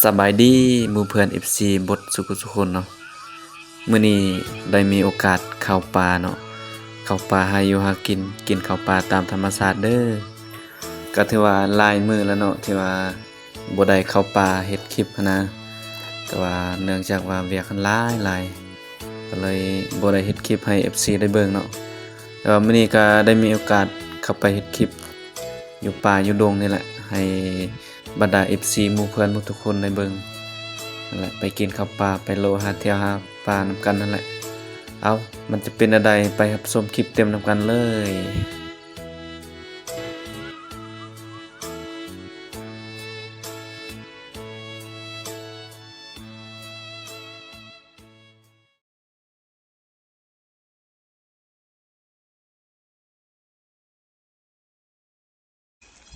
ສະບາຍດີໝູ່ເພື່ອນເອັຟຊີເບິດສູ່ຜູ້ສູ່ຄົນເນາະ. ມື້ນີ້ໄດ້ມີໂອກາດເຂົ້າປ່າເນາະ, ເຂົ້າປ່າຫາຢູ່ຫາກິນ, ກິນເຂົ້າປ່າຕາມທຳມະຊາດເດີ້. ກໍຖືວ່າຫຼາຍມື້ແລ້ວເນາະ ທີ່ວ່າບໍ່ໄດ້ເຂົ້າປ່າເຮັດຄລິບຫັ້ນນະ, ແຕ່ວ່າເນື່ອງຈາກວ່າວຽກຫັ້ນຫຼາຍໆ ກໍເລີຍບໍ່ໄດ້ເຮັດຄລິບໃຫ້ເອັຟຊີໄດ້ເບິ່ງເນາະ. ແຕ່ວ່າມື້ນີ້ກໍໄດ້ມີໂອກາດເຂົ້າໄປເຮັດຄລິບຢູ່ປ່າຢູ່ດົງນີ້ແຫຼະ ໃຫ້ ບັນດາເອັຟຊີໝູ່ເພື່ອນໝົດທຸກຄົນໄດ້ເບິ່ງນັ້ນແຫຼະ, ໄປກິນເຂົ້າປ່າ ໄປເລາະຫາທ່ຽວຫາປ່ານຳກັນນັ້ນແຫຼະ. ເອົ້າ ມັນຈະເປັນແນວໃດ ໄປຮັບຊົມຄລິບເຕັມນຳກັນເລີຍ.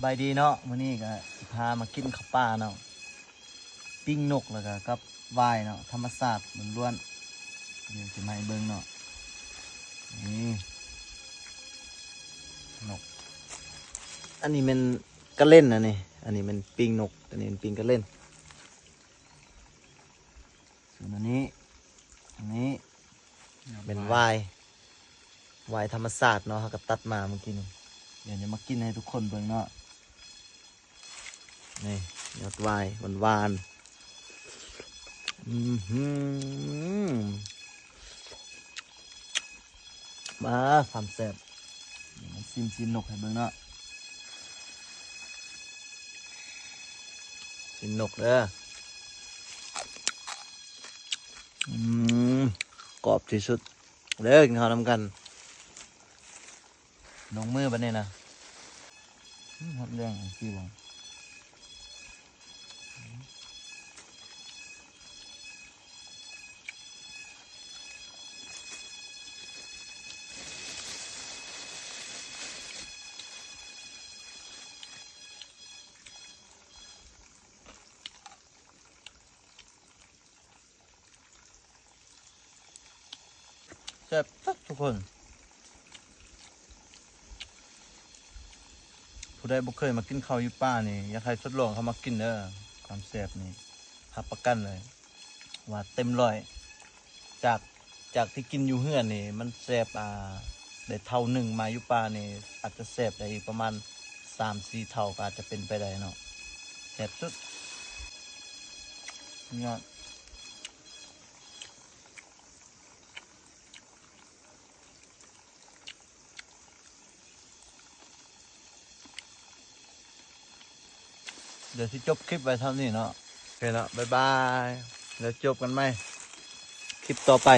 ສະບາຍດີເນາະ, ມື້ນີ້ກໍຊິພາມາກິນເຂົ້າປ່າເນາະ, ປີ້ງນົກ ແລ້ວກໍກັບຫວາຍເນາະ, ທຳມະຊາດລ້ວນໆ. ດຽວຊິມາໃຫ້ເບິ່ງເນາະ, ນີ້ນົກ, ອັນນີ້ແມ່ນກະເລັນ ອັນນີ້ ອັນນີ້ແມ່ນປີ້ງນົກ, ອັນນີ້ແມ່ນປີ້ງກະເລັນ. ສ່ວນອັນນີ້ ອັນນີ້ແມ່ນຫວາຍ ຫວາຍທຳມະຊາດເນາະ, ເຮົາກໍຕັດມາເມື່ອກີ້ນີ້. ດຽວຈະມາກິນໃຫ້ທຸກຄົນເບິ່ງເນາະ. ນີ້ ຍອດຫວາຍຫວານໆ. ອືຫື ມາ ຄວາມແຊບ. ດຽວມາຊິມຊີ້ນນົກໃຫ້ເບິ່ງເນາະ, ຊີ້ນນົກເດີ້. ອືມ ກອບທີ່ສຸດເດີ້, ກິນເຂົ້ານຳກັນ. ລົງມືບັດນີ້ນະ. ອືມ ຮອດແດງຈັ່ງຊີ້ບໍ່. ແຊບຄັກທຸກຄົນ, ຜູ້ໃດບໍ່ເຄີຍມາກິນເຂົ້າຢູ່ປ່ານີ້ ຢາກໃຫ້ທົດລອງເຂົ້າມາກິນເດີ້. ຄວາມແຊບນີ້ຮັບປະກັນເລີຍວ່າເຕັມຮ້ອຍ. ຈາກ ຈາກທີ່ກິນຢູ່ເຮືອນນີ້ມັນແຊບ ອ່າ ໄດ້ເທົ່າໜຶ່ງ, ມາຢູ່ປ່ານີ້ອາດຈະແຊບໄດ້ອີກປະມານສາມສີ່ເທົ່າ ກໍອາດຈະເປັນໄປໄດ້ເນາະ. ແຊບສຸດຍອດ. ດຽວຊິຈົບຄລິບໄວ້ເທົ່ານີ້ເນາະ. ໂອເຄເນາະ, ບາຍບາຍ, ແລ້ວຈົບກັນໃໝ່ຄລິບຕໍ່ໄປ.